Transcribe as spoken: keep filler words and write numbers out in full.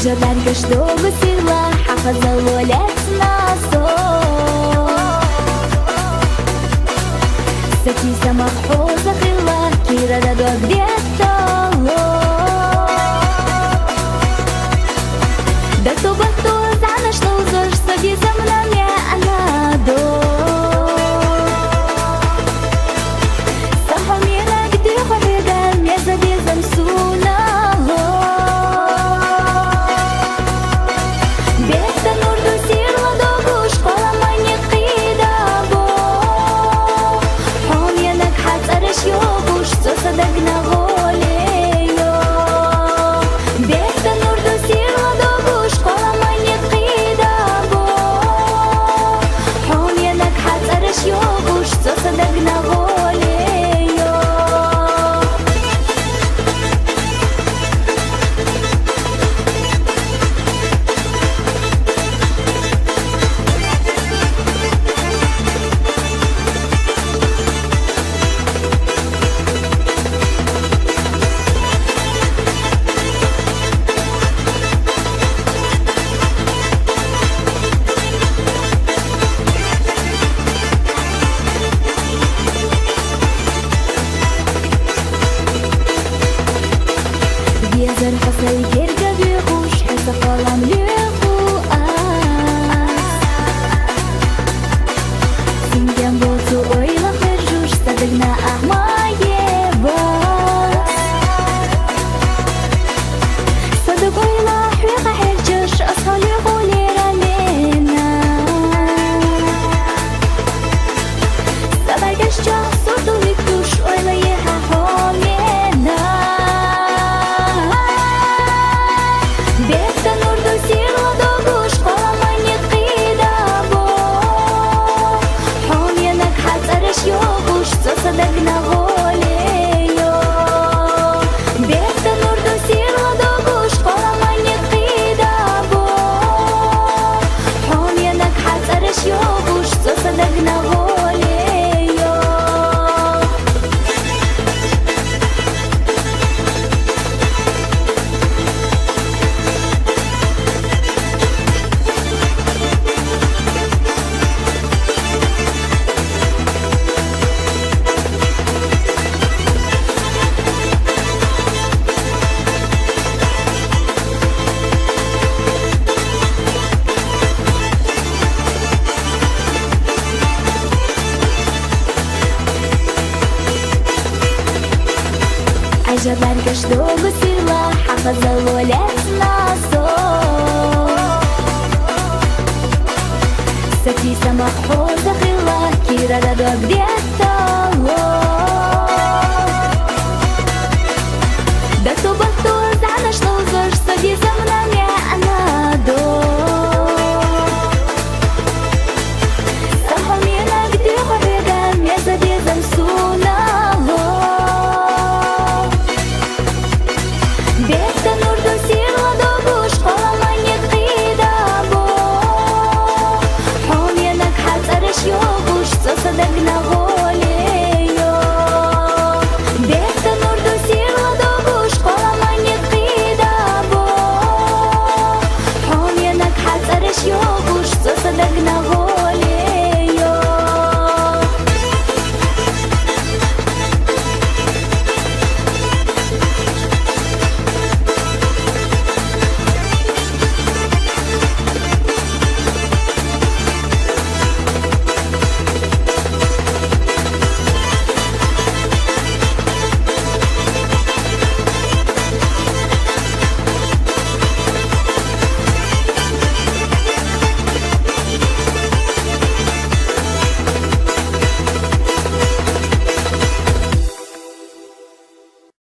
Жадаргаш догу сирла, хьахаза лолец насо. Сати самах хоза хила, кира да дог детало. Да то бахто занаш лозаш, саби замна ме анадо. Сахамина гдихо хида, ме забезам сунало. Бехта нурду сирла догуш, къола мани къидабо. Хьон янак хьацараш ёгуш, цоса дагна голеё. Бехта нурду сирла догуш, къола мани къидабо. Хьон янак хьацараш ёгуш, цоса дагна голеё. Везар хасай гергави хуш, хаса халам леху ас. Синген боцу ойла хержуш, садыгна ахмае бас. Садык ойла хьуха хержуш, асхали гулера лена. Сабайгаш чах сурту виктуш, ойла еха хомена. Бехта нурду сирла догуш, къола мани къидабо. Хьон янак хьацараш ёгуш, цоса дагна голеё. Бехта нурду сирла догуш, къола мани къидабо. Хьон янак хьацараш ёгуш, цоса дагна голеё. Ажа баргаш догу сирла, хьахаза лолец насо. Сати самах хоза хила, кира да дог ден